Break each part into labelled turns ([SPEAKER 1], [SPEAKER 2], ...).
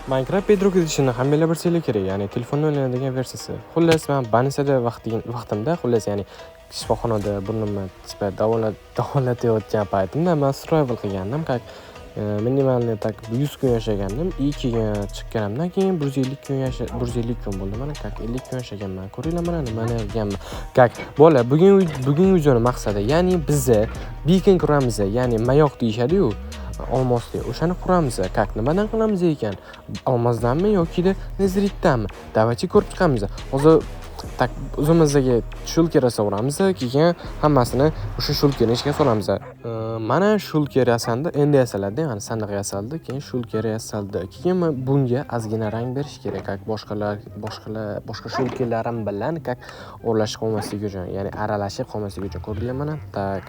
[SPEAKER 1] Minecraft Bedrock Edition'ni hammanglar bilsanglar kerak, ya'ni telefonda o'ynaladigan versiyasi. Xullas, men больницада vaqtimda, xullas, ya'ni shifoxonada burnimni tipa davolatayotgan paytimda men survival qilgandim, как minimalniy так 100 kun yashagandim. И keyin chiqqanimdan keyin 150 kun 150 kun bo'ldi mana, как 50 kun yashaganman. Ko'ringlar mana nimani yozganman. Как bola, bugun videoning maqsadi, ya'ni bizni beacon quramiz, ya'ni mayoq deyishadi-yu, olmosli, o'shani quramiz. Как nimadan qilamiz ekan? Olmosdanmi yoki nezritdanmi? Давайте ko'rib chiqamiz. Hozir tak o'zimizdagi shulker yasaveramiz, keyin hammasini o'sha shulkerni ichiga solamiz. Mana shulker yasandi, endi yasaladi, ya'ni sandiq yasaldi, keyin shulker yasaldi. Keyin bunga ozgina rang berish kerak, как boshqa shulkerlarim bilan как o'rlashib qolmasligi uchun, ya'ni aralashib qolmasligi uchun. Ko'rdinglar mana? Tak,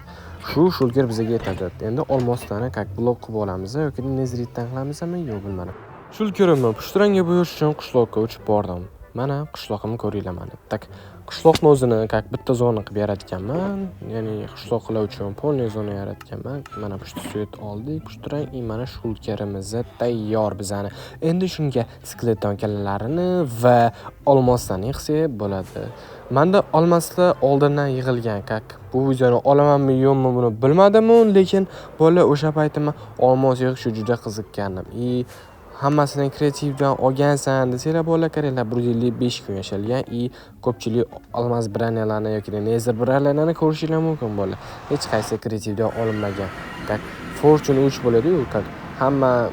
[SPEAKER 1] shu shulker bizga yetadi. Endi olmosdan как blok qilib olamiz yoki nezritdan qilamizmi? Yo'q, bilmadim. Shulkerimni pushti rangga bo'yash uchun qishloqqa uchib bordim. Mana qishloqimni ko'ringlar mana. Tak, qishloqni o'zini как bitta zona qilib yaratganman. Ya'ni qishloqlar uchun полный zona yaratganman. Mana pushti svet oldik, pushti rang, и mana shulkerimiz tayyor bizani. Endi shunga skeleton kallalarini va olmoslarni yig'sak bo'ladi. Menda olmoslar oldindan yig'ilgan, как bu videoni olamanmi yo'qmi buni bilmadim, lekin bola o'sha paytim olmos yig'ishga juda qiziqqandim. И hammasini kreativdan olgansan desanglar bola, qaranglar, 155 kun yashalgan и ko'pchilik olmos branyalarni yoki nether branyalarni ko'rishinglar mumkin bola. Hech qaysi kreativdan olinmagan. Как Fortune 3 bo'ladi-yu, как hamma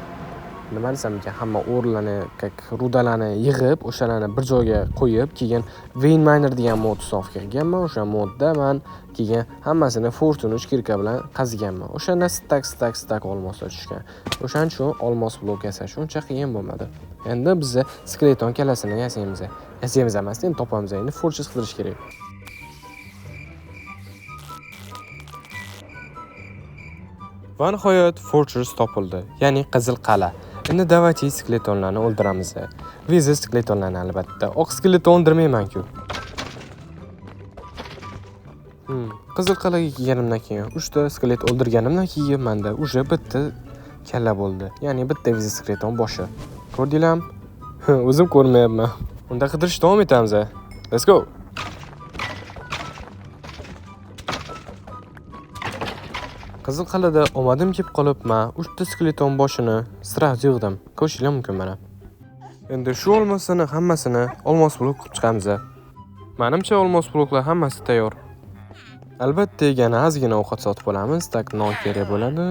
[SPEAKER 1] nima desam ekan, hamma o'rlarni, как rudalarni yig'ib, o'shalarni bir joyga qo'yib, keyin Vein Miner degan mod ustavka qilganman. O'sha modda men keyin hammasini Fortune 3 kirka bilan qaziganman. O'shanda stak stak stak olmoslar tushgan. O'shaning uchun olmos blok yasash uncha qiyin bo'lmadi. Endi biz skeleton kallasini yasaymiz. Yasaymiz emas, endi topamiz. Endi Fortress qidirish kerak. Va nihoyat Fortress topildi, ya'ni Qizil qal'a. Endi давайте skeletonlarni o'ldiramiz. Viza skeletonlarni albatta. Oq skeleton o'ldirmayman-ku. Qizil qal'aga kelganimdan keyin 3 ta skelet o'ldirganimdan keyin menda уже bitta kalla bo'ldi. Ya'ni bitta viza skeleton boshi. Ko'rdinglarmi? O'zim ko'rmayapman. Unda qidirish davom etamiz. Let's go. Qizil qal'ada omadim kelib qolib, men 3 ta skeleton boshini sразу yig'dim. Ko'rishinglar mumkin mana. Endi shu olmosini hammasini olmos blok qilib chiqamiz. Menimcha olmos bloklar hammasi tayyor. Albatta, yana ozgina ovqat sotib olamiz. Tak, non kerak bo'ladi.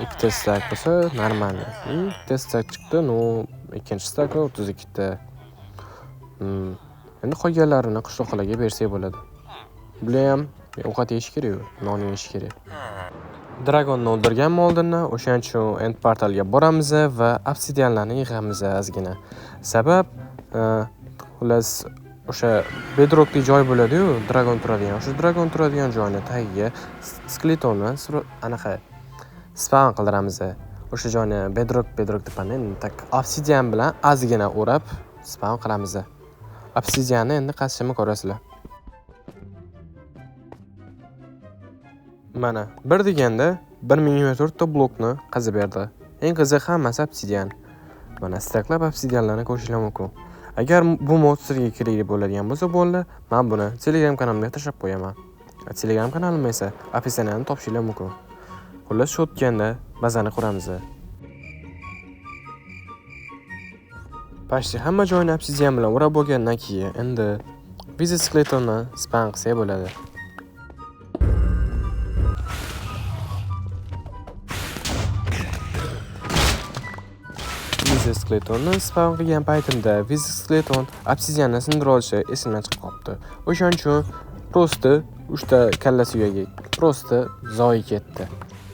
[SPEAKER 1] Ikkita stak bo'lsa normal. Bitta stak chiqdi, no ikkinchi stak 32 ta. Endi qolganlarini qishloqlarga bersak bo'ladi. Bular ham ovqat yeyish kerak, non yeyish kerak. Dragonni o'ldirganman oldindan, o'shaning uchun end portalga boramiz va obsidianlarni yig'amiz ozgina. Sabab, xullas, o'sha bedrockli joy bo'ladi-yu, dragon turadigan. O'sha dragon turadigan joyni tagiga skeletonni anaqa spawn qildiramiz. O'sha joyni bedrock deb endi tak obsidian bilan ozgina o'rab spawn qilamiz. Obsidianni endi qazishimni ko'rasizlar. Mana bir deganda 1024 ta blokni qazib berdi. Eng qizig'i hammasi obsidian. Mana staklab obsidianlarni ko'rishinglar mumkin. Agar bu mod sizga kerak bo'ladigan bo'lsa, bolalar, men buni Telegram kanalimga tashlab qo'yaman. Telegram kanalim esa описаниeni topishinglar mumkin. Xullas, shu o'tganda bazani quramiz. Почти hamma joyini obsidian bilan o'rab bo'lgandan keyin endi Wither skeletonni spawn qilsak bo'ladi. Wither skeletonni spawn qilgan paytimda Wither skeleton obsidianni sindira olishi esimdan chiqib qolibdi. O'shaning uchun просто 3 ta kalla suyagi просто zoyi ketdi.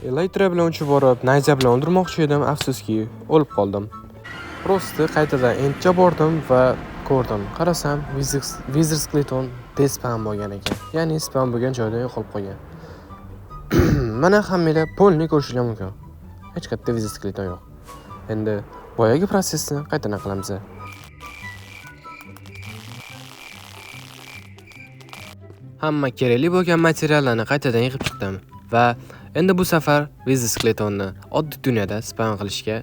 [SPEAKER 1] Elytra bilan uchib borib, nayza bilan o'ldirmoqchi edim, afsuski, o'lib qoldim. Просто qaytadan endga bordim va ko'rdim. Qarasam, Wither skeleton despawn bo'lgan ekan. Ya'ni spawn bo'lgan joyda yo'qolib qolgan. Mana hammanglar polni ko'rishinglar mumkin. Hech qayerda Wither skeleton yo'q. Endi boyagi prosesni qaytadan qilamiz. Hamma kerakli bo'lgan materiallarni qaytadan yig'ib chiqdim va endi bu safar Wither skeletonni oddiy dunyoda spawn qilishga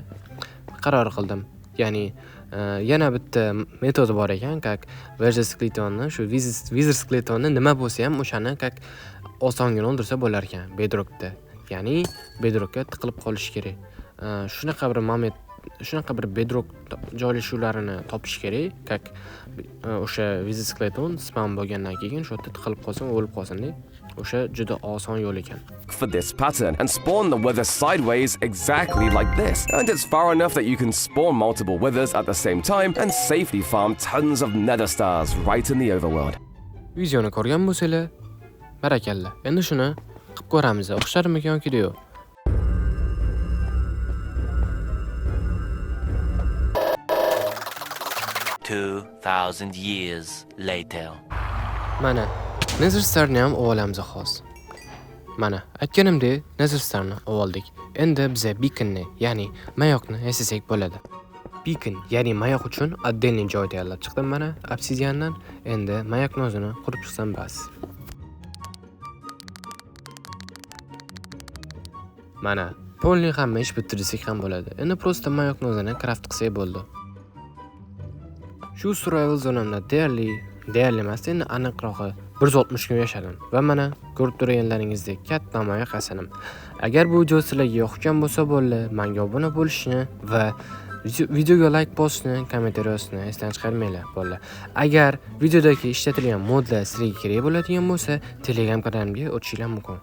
[SPEAKER 1] qaror qildim. Ya'ni yana bitta metodi bor ekan, как Wither Skeletonni, shu Wither Skeletonni nima bo'lsa ham o'shani как osongina o'ldirsa bo'lar ekan Bedrockda. Ya'ni Bedrockka tiqilib qolishi kerak. Shunaqa bir moment, shunaqa bir Bedrock joylashuvlarini topish kerak, как o'sha Wither Skeleton spawn bo'lgandan keyin o'sha yerda tiqilib qolsin, o'lib qolsin-da. O'sha juda oson yo'l ekan.
[SPEAKER 2] For this pattern and spawn the wither sideways exactly like this. And it's far enough that you can spawn multiple withers at the same time and safely farm tons of nether stars right in the overworld.
[SPEAKER 1] Videoni ko'rgan bo'lsanglar, barakalla. Endi shuni qilib ko'ramiz. O'xsharmikan yoki yo'q?
[SPEAKER 3] 2,000 years later.
[SPEAKER 1] Mana, Nether Starni ham olamiz hozir. Mana, aytganimdek, Nether Starni oldik. Endi biza beaconni, ya'ni mayokni yasasak bo'ladi. Beacon, ya'ni mayoq uchun отдельный joy tayyorlab chiqdim mana obsidiandan. Endi mayokni o'zini qurib chiqsam bas. Mana, полный hamma ish bitdi desak ham bo'ladi. Endi просто mayokni o'zini craft qilsak bo'ldi. Shu survival zonamda deyarli emas, endi aniqrog'i 160 kun yashadim va mana ko'rib turganlaringizdek katta mayoq yasadim. Agar bu video sizlarga yoqgan bo'lsa bo'ldi, menga obuna bo'lishni va videoga like bosishni, kommentariy yozishni esdan chiqarmanglar bo'ldi. Agar videodagi ishlatilgan modlar sizlarga kerak bo'ladigan bo'lsa, Telegram kanalimga o'tishinglar mumkin.